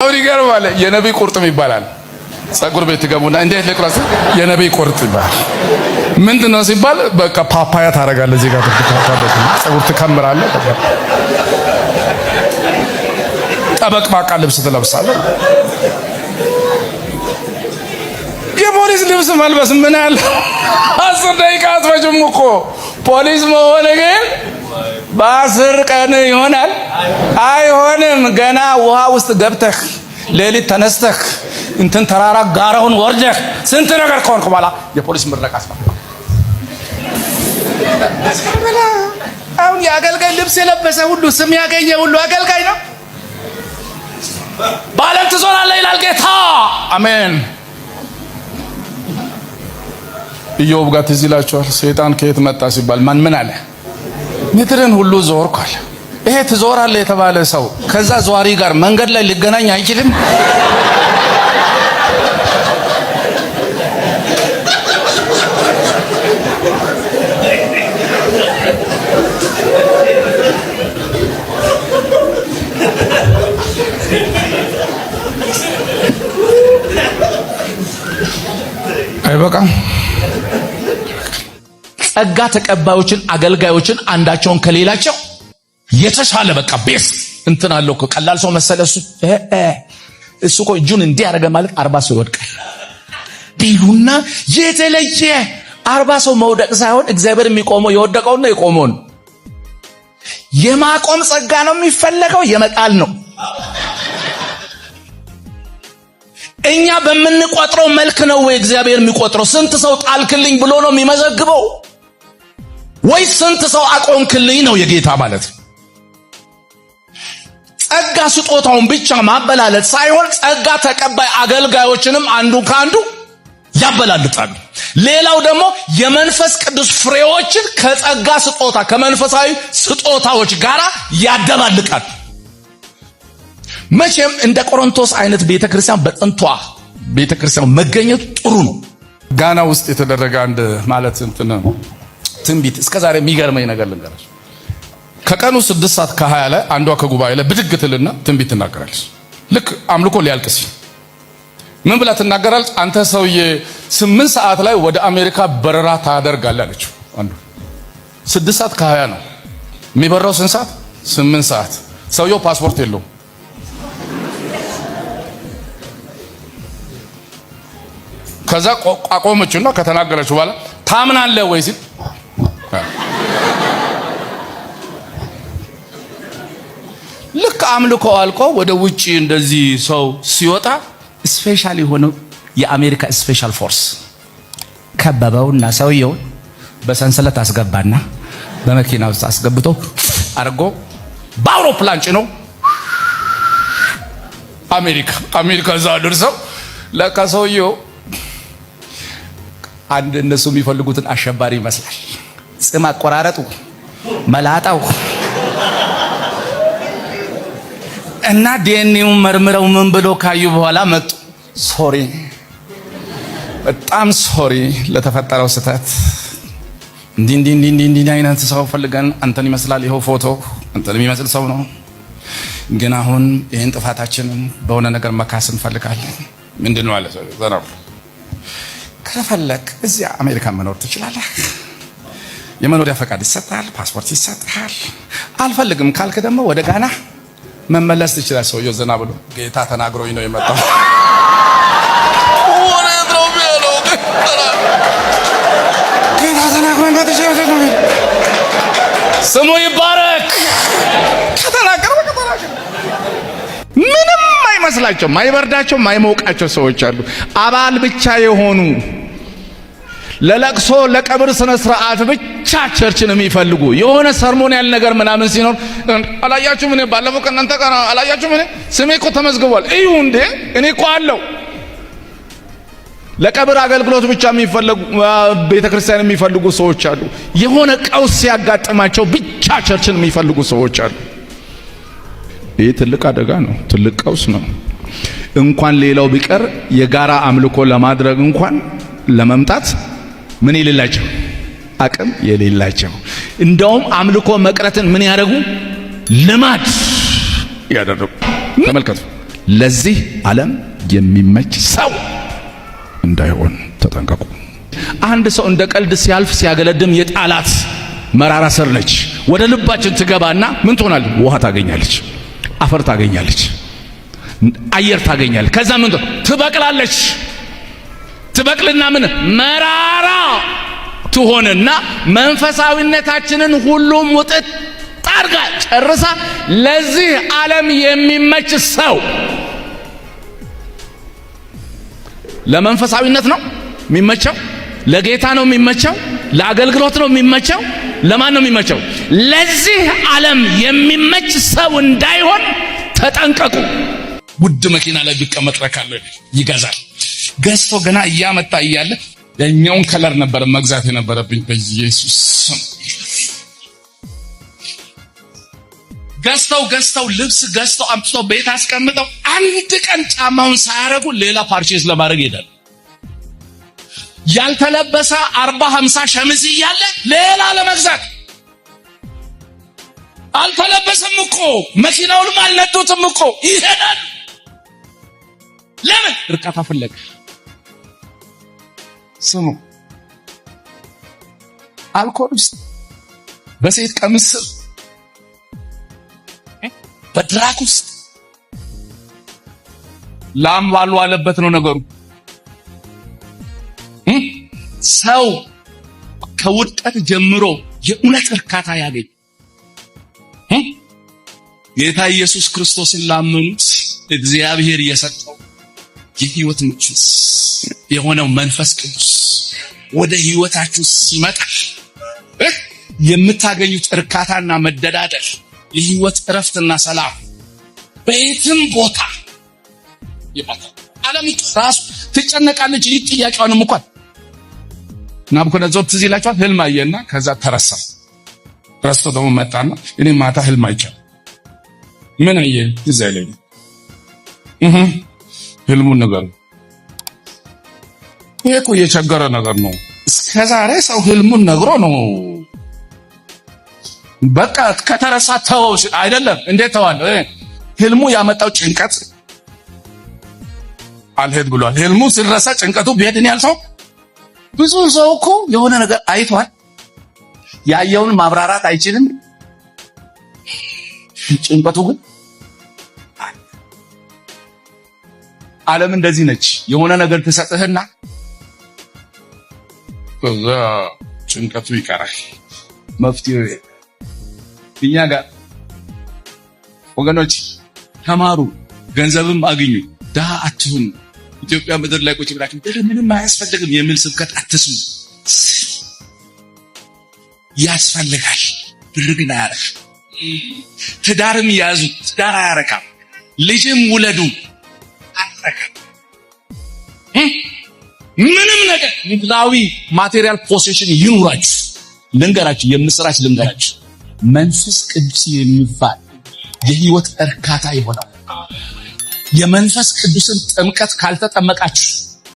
አሁን ይገርማል። የነቢይ ቁርጥም ይባላል። ጸጉር ቤት ትገቡና እንዴት ልቁረጥ? የነቢይ ቁርጥ ይባላል። ምንድን ነው ሲባል በቃ ፓፓያ ታደርጋለህ፣ እዚህ ጋር ጸጉር ትከምራለህ፣ ጠበቅባቃ ልብስ ትለብሳለህ። የፖሊስ ልብስ መልበስ ምን ያህል 10 ደቂቃ አትፈጅም እኮ። ፖሊስ መሆን ግን በ10 ቀን ይሆናል? አይሆንም። ገና ውሃ ውስጥ ገብተህ፣ ሌሊት ተነስተህ፣ እንትን ተራራ ጋራውን ወርደህ፣ ስንት ነገር ከሆንክ በኋላ የፖሊስ ምረቃ። አሁን የአገልጋይ ልብስ የለበሰ ሁሉ፣ ስም ያገኘ ሁሉ አገልጋይ ነው። በዓለም ትዞራለህ ይላል ጌታ። አሜን። ኢዮብ ጋር ትዝ ይላችኋል። ሰይጣን ከየት መጣ ሲባል ማን ምን አለ? ምድርን ሁሉ ዞርኳል። ይሄ ትዞራለህ የተባለ ሰው ከዛ ዘዋሪ ጋር መንገድ ላይ ሊገናኝ አይችልም። አይበቃም። ጸጋ ተቀባዮችን፣ አገልጋዮችን አንዳቸውን ከሌላቸው የተሻለ በቃ best እንትን አለው እኮ። ቀላል ሰው መሰለ እሱ? እሱ እኮ እጁን እንዲህ ያደረገ ማለት 40 ሰው ይወድቃል ቢሉና የተለየ 40 ሰው መውደቅ ሳይሆን እግዚአብሔር የሚቆመው የወደቀውና የቆመውን የማቆም ጸጋ ነው የሚፈለገው፣ የመጣል ነው። እኛ በምንቆጥረው መልክ ነው ወይ እግዚአብሔር የሚቆጥረው? ስንት ሰው ጣልክልኝ ብሎ ነው የሚመዘግበው ወይ ስንት ሰው አቆምክልኝ ነው የጌታ ማለት? ጸጋ ስጦታውን ብቻ ማበላለጥ ሳይሆን ጸጋ ተቀባይ አገልጋዮችንም አንዱ ከአንዱ ያበላልጣሉ። ሌላው ደግሞ የመንፈስ ቅዱስ ፍሬዎችን ከጸጋ ስጦታ፣ ከመንፈሳዊ ስጦታዎች ጋር ያደባልቃል። መቼም እንደ ቆሮንቶስ አይነት ቤተክርስቲያን በጥንቷ ቤተክርስቲያን መገኘቱ ጥሩ ነው። ጋና ውስጥ የተደረገ አንድ ማለት እንትን ትንቢት እስከ ዛሬ የሚገርመኝ ነገር ልንገራችሁ። ከቀኑ 6 ሰዓት ከ20 ላይ አንዷ ከጉባኤ ላይ ብድግ ትልና ትንቢት ትናገራለች። ልክ አምልኮ ሊያልቅ ሲል ምን ብላ ትናገራለች? አንተ ሰውዬ 8 ሰዓት ላይ ወደ አሜሪካ በረራ ታደርጋለህ አለችው። አንዱ 6 ሰዓት ከ20 ነው የሚበራው። ስንት ሰዓት? 8 ሰዓት። ሰውየው ፓስፖርት የለውም። ከዛ አቆመችውና ከተናገረችው በኋላ ታምናለህ ወይ ሲል ልክ አምልኮ አልቆ ወደ ውጪ እንደዚህ ሰው ሲወጣ special የሆነው የአሜሪካ special force ከበበውና ሰውየውን በሰንሰለት አስገባና በመኪና ውስጥ አስገብቶ አድርጎ በአውሮፕላን ጭኖ አሜሪካ። አሜሪካ እዛ ደርሰው ለካ ሰውየው አንድ እነሱ የሚፈልጉትን አሸባሪ ይመስላል። ጽም አቆራረጡ፣ መላጣው እና ዲኤንኤውን መርምረው ምን ብሎ ካዩ በኋላ መጡ። Sorry፣ በጣም sorry ለተፈጠረው ስህተት፣ እንዲህ እንዲህ እንዲህ እንዲህ እንዲህ አይነት ሰው ፈልገን አንተን ይመስላል። ይኸው ፎቶ አንተን የሚመስል ሰው ነው። ግን አሁን ይህን ጥፋታችንን በሆነ ነገር መካስ እንፈልጋለን። ምንድን ነው አለ ሰው። ከፈለክ እዚያ አሜሪካን መኖር ትችላለህ። የመኖሪያ ፈቃድ ይሰጣል፣ ፓስፖርት ይሰጣል። አልፈልግም ካልክ ደግሞ ወደ ጋና መመለስ ትችላለህ። ሰውየው ዘና ብሎ ጌታ ተናግሮኝ ነው የመጣው። ጌታ ተናግሮኝ ስሙ ይባረክ። ከተናገረ ከተናገረ ምንም አይመስላቸው፣ ማይበርዳቸው፣ ማይሞቃቸው ሰዎች አሉ። አባል ብቻ የሆኑ፣ ለለቅሶ ለቀብር ስነ ስርዓት ብቻ church ን የሚፈልጉ፣ የሆነ ceremonial ነገር ምናምን ሲኖር አላያችሁም? እኔ ባለፈው ከእናንተ ጋር አላያችሁም? እኔ ስሜ እኮ ተመዝግቧል። እዩ እንዴ፣ እኔ እኮ አለው። ለቀብር አገልግሎት ብቻ የሚፈልጉ፣ ቤተ ክርስቲያን የሚፈልጉ ሰዎች አሉ። የሆነ ቀውስ ሲያጋጥማቸው ብቻ church ን የሚፈልጉ ሰዎች አሉ። ይህ ትልቅ አደጋ ነው፣ ትልቅ ቀውስ ነው። እንኳን ሌላው ቢቀር የጋራ አምልኮ ለማድረግ እንኳን ለመምጣት ምን የሌላቸው፣ አቅም የሌላቸው፣ እንደውም አምልኮ መቅረትን ምን ያደረጉ፣ ልማድ ያደረጉ። ተመልከቱ። ለዚህ ዓለም የሚመች ሰው እንዳይሆን ተጠንቀቁ። አንድ ሰው እንደ ቀልድ ሲያልፍ ሲያገለድም የጣላት መራራ ስር ነች። ወደ ልባችን ትገባና ምን ትሆናለች? ውሃ ታገኛለች፣ አፈር ታገኛለች፣ አየር ታገኛለች። ከዛ ምን ትበቅላለች። ትበቅልና ምን መራራ ትሆንና መንፈሳዊነታችንን ሁሉ ሙጥጥ አድርጋ ጨርሳ ለዚህ ዓለም የሚመች ሰው ለመንፈሳዊነት ነው የሚመቸው፣ ለጌታ ነው የሚመቸው፣ ለአገልግሎት ነው የሚመቸው። ለማን ነው የሚመቸው? ለዚህ ዓለም የሚመች ሰው እንዳይሆን ተጠንቀቁ። ውድ መኪና ላይ ቢቀመጥ ረካለሁ ይገዛል። ገዝቶ ገና እያመጣ እያለ ያኛውን color ነበር መግዛት የነበረብኝ። በኢየሱስ ስም ገዝተው ገዝተው ልብስ ገዝተው አምጥተው ቤት አስቀምጠው አንድ ቀን ጫማውን ሳያረጉ ሌላ purchase ለማድረግ ይሄዳል። ያልተለበሰ 40 50 ሸሚዝ እያለ ሌላ ለመግዛት አልተለበሰም እኮ መኪናውንም አልነዱትም እኮ ይሄዳል። ለምን እርካታ ፍለጋ። ስሙ፣ አልኮል ውስጥ፣ በሴት ቀሚስ ስር፣ በ drug ውስጥ ላም ባልዋለበት ነው ነገሩ። ሰው ከውድቀት ጀምሮ የእውነት እርካታ ያገኝ ጌታ ኢየሱስ ክርስቶስን ላመኑት እግዚአብሔር የሰጠው የህይወት መንፈስ የሆነው መንፈስ ቅዱስ ወደ ህይወታችሁ ሲመጣ የምታገኙት እርካታና መደላደል፣ የህይወት እረፍትና ሰላም በየትም ቦታ ይመጣል። ዓለም ራሱ ትጨነቃለች። ይህ ጥያቄዋንም እንኳን ናቡከደነፆር ትዝ ይላችኋል። ህልም አየና ከዛ ተረሳ። ረስቶ ደግሞ መጣና እኔ ማታ ህልም አይቻለሁ። ምን አየህ? ትዝ አይለኝም። ህልሙን ነገር ይሄ እኮ የቸገረ ነገር ነው። እስከዛሬ ሰው ህልሙን ነግሮ ነው በቃ ከተረሳ ተወው። አይደለም እንዴት ተዋለሁ? ህልሙ ያመጣው ጭንቀት አልሄድ ብሏል። ህልሙ ሲረሳ ጭንቀቱ ቢሄድን ያልሰው ብዙ ሰው እኮ የሆነ ነገር አይቷል። ያየውን ማብራራት አይችልም። ጭንቀቱ ግን ዓለም እንደዚህ ነች። የሆነ ነገር ትሰጥህና ከዛ ጭንቀቱ ይቀራል። መፍትሄው እኛ ጋር ወገኖች፣ ተማሩ፣ ገንዘብም አግኙ፣ ድሃ አትሁኑ። ኢትዮጵያ ምድር ላይ ቁጭ ብላችሁ ምንም አያስፈልግም የሚል ስብከት አትስሙ። ያስፈልጋል፣ ብር ግን አያረካም። ትዳርም ያዙ፣ ትዳር አያረካም። ልጅም ውለዱ፣ አያረካም። ምንም ነገር ምድራዊ material possession ይኑራችሁ። ልንገራችሁ፣ የምስራች ልንገራችሁ፣ መንፈስ ቅዱስ የሚባል የህይወት እርካታ ይሆናል። የመንፈስ ቅዱስን ጥምቀት ካልተጠመቃችሁ